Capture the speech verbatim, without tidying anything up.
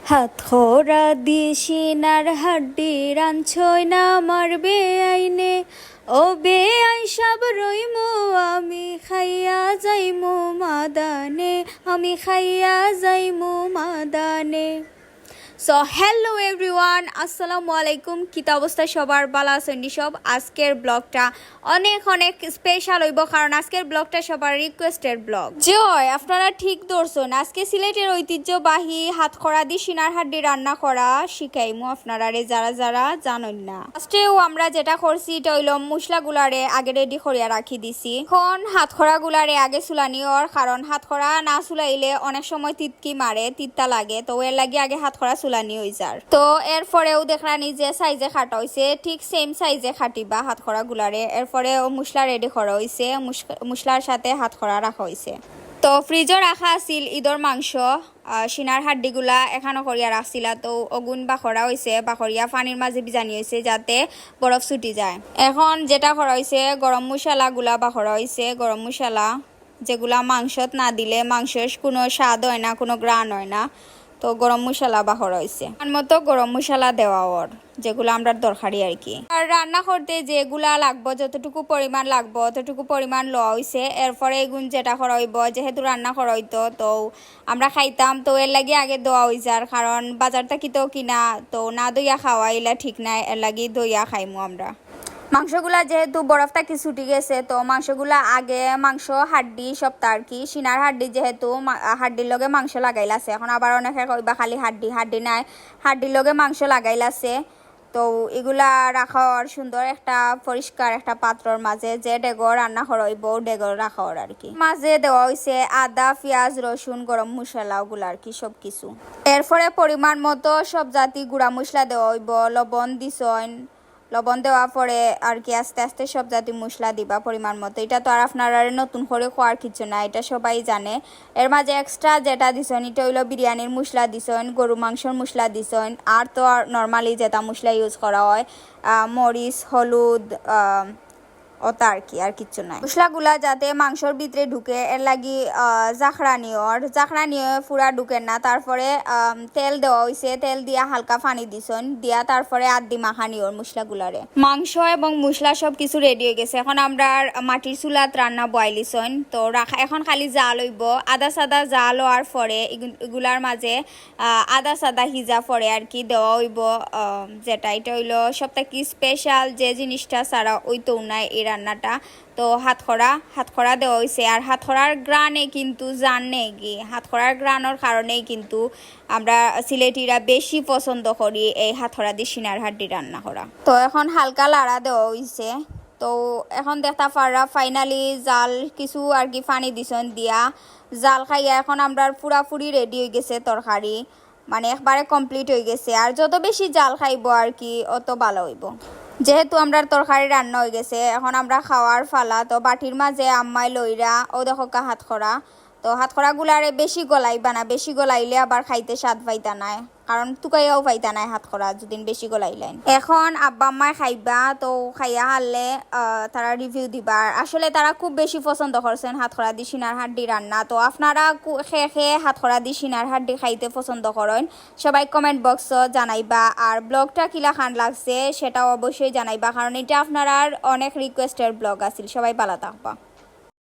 হাতখরা দি সিনার হাড্ডি রানছইন আমার বেআইনে। ও বেআই সাব রইমু আমি, খাইয়া যাইমু মাদানে, আমি খাইয়া যাইমু মাদানে। So hello everyone, আসসালামু আলাইকুম। কিতা অবস্থা সবার? বালা আছইন নি সব? আজকের ব্লগটা অনেক অনেক স্পেশাল অইবো, কারণ আজকের ব্লগটা সবার রিকোয়েস্টেড ব্লগ। জি অয়, আপনারা ঠিক ধরছইন। আজকে সিলেটের ঐতিহ্যবাহী হাতখরা দি সিনার হাড্ডি রান্না করা শিখাইমু আপনারারে, যারা যারা জানইন না। ফার্স্টেউ আমরা যেটা করছি, ইটা অইলো মশলাগুলারে আগে রেডি করিয়া রাখি দিছি। এখন হাতখরাগুলারে আগে চুলানি অর, কারণ হাতখরা না চুলাইলে অনেক সময় তিতকি মারে, তিতা লাগে, তো এর লাগি আগে হাতখরা চুলানি অইযার। তো এরপরেউ দেখরানি যে সাইজে কাটা অইছে, ঠিক সেম সাইজে কাটিবা হাতখরাগুলারে। এরপরে ও মশলা রেডি করা অইছে, মশ-, মশলার সাথে হাতখরা রাখা অইছে। তো ফ্রিজো রাখা আছিল ইদর মাংস, আহ, সিনার হাড্ডিগুলা এখানো করিয়া রাখছিলা, তো অগুন বাখরা অইছে, বাখরিয়া পানির মাঝে ভিজানি অইছে যাতে বরফ ছুটি যায়। এখন যেটা করা অইছে, গরম মশলাগুলা বাখরা অইছে, গরম মশলা যেগুলা মাংসত না দিলে মাংসর কোনো স্বাদ অয় না, কোনো ঘ্রাণ অয় না। তো গরম মশলা বাখরা অইছে, আর মতো গরম মশলা দেওয়া অর, যেগুলা আমরার দরকারি আর কি। আর রান্না করতে যেগুলা লাগবো, যতটুকু পরিমাণ লাগবো, অতটুকু পরিমাণ লওয়া অইছে। এরপরে এগুন যেটা করা অইবো, যেহেতু রান্না করা অইতো, তো আমরা খাইতাম, তো এর লাগি আগে ধওয়া অইযার, কারণ বাজার থাকি তো কিনা, তো না ধইয়া খাওয়া ইলা ঠিক নায়, এর লাগি ধইয়া খাইমু আমরা। মাংসগুলা যেহেতু বরফ থাকি ছুটি গেছে, তো মাংসগুলা আগে মাংস, হাড্ডি সবতা আর কি, সিনার হাড্ডি যেহেতু মা-, হাড্ডির লগে মাংস লাগাইল আছে। এখন আবার অনেকে কইবা খালি হাড্ডি, হাড্ডি নায়, হাড্ডির লগে মাংস লাগাইল আছে। তো এগুলা রাখা অর সুন্দর একটা পরিষ্কার একটা পাত্রর মাঝে, যে ডেগো রান্না করা অইবো, ডেগো রাখা অর আর কি। মাঝে দেওয়া অইছে আদা, পিয়াজ, রসুন, গরম মশলা, ওগুলা আর কি সব কিছু। এরপরে পরিমাণ মতো সব জাতি গুঁড়া মশলা দেওয়া অইবো, লবণ দিছইন, লবণ দেওয়ার পরে আর কি আস্তে আস্তে সব জাতি মশলা দিবা পরিমাণ মতো। ইটা তো আর আপনারারে নতুন করে কওয়ার কিছু না, ইটা সবাই জানে। এর মাঝে এক্সট্রা যেটা দিছইন, ইটা অইলো বিরিয়ানির মশলা দিছইন, গরু মাংসর মশলা দিছইন, আর তো আর নরমালি যেটা মশলা ইউজ করা অয়, আহ, মরিচ, হলুদ, আহ, অতা আর কি, আর কিচ্ছু নাই। মশলাগুলা যাতে মাংসর ভিতরে ঢুকে, এর লাগি, আহ, জাখরানি অর, জাখরানি অয় পুরা ঢুকে না। তারপরে, আম, তেল দেওয়া অইছে, তেল দিয়া হালকা পানি দিছইন, দিয়া তারপরে আত দি মাখানি অর মশলাগুলারে। মাংস এবং মশলা সব কিছু রেডি অই গেছে। এখন আমরার মাটির চুলাত রান্না বওয়াইলিছইন। তো রাখা, এখন খালি জাল অইবো, আদা সাদা জাল অওয়ার পরে ইগু-, ইগুলার মাঝে আহ, আদা সাদা হিজা পরে আর কি দেওয়া অইবো, আহ, যেটা ইটা অইলো সব থাকি স্পেশাল যে জিনিসটা ছাড়া অইতোউ নায় এই রান্নাটা। তো হাতখরা, হাতখরা দেওয়া অইছে। আর হাতখরার ঘ্রাণে কিন্তু জান নেগি, হাতখরার ঘ্রাণর কারণেই কিন্তু আমরা সিলেটিরা বেশি পছন্দ করি এই হাতখরা দি সিনার হাড্ডি রান্না করা। তো এখন হালকা লাড়া দেওয়া অইছে। তো এখন দেখতা পাররা finally জাল কিছু আর কি পানি দিছইন দিয়া, জাল খাইয়া এখন আমরার পুরাপুরি রেডি অই গেছে তরকারি, মানে একবারে কমপ্লিট অই গেছে। আর যত বেশি জাল খাইবো আর কি, অত ভালা অইবো। যেহেতু আমরার তরকারি রান্না অই গেছে, এখন আমরা খাওয়ার ফালা। তো বাটির মাঝে আম্মায় লইরা, অউ দেখউক্কা হাতখরা। তো হাতখরাগুলারে বেশি গলাইবা না, বেশি গলাইলে আবার খাইতে স্বাদ পাইতা নায়, কারণ তুকাইয়াও পাইতা নায় হাতখরা যুদিন বেশি গলাইলাইন। এখন আব্বা আম্মায় খাইবা, তো খাইয়া হারলে, আহ, তারা রিভিউ দিবা। আর আসলে তারা খুব বেশি পছন্দ করছইন হাতখরা দি সিনার হাড্ডি রান্না। তো আপনারা কু-, খে খে হাতখরা দি সিনার হাড্ডি খাইতে পছন্দ করইন, সবাই কমেন্ট বক্সো জানাইবা। আর ব্লগটা কিলাখান লাগছে সেটাও অবশ্যই জানাইবা, কারণ ইটা আপনারার অনেক রিকোয়েস্টের ব্লগ আছিল। সবাই ভালা থাকবা।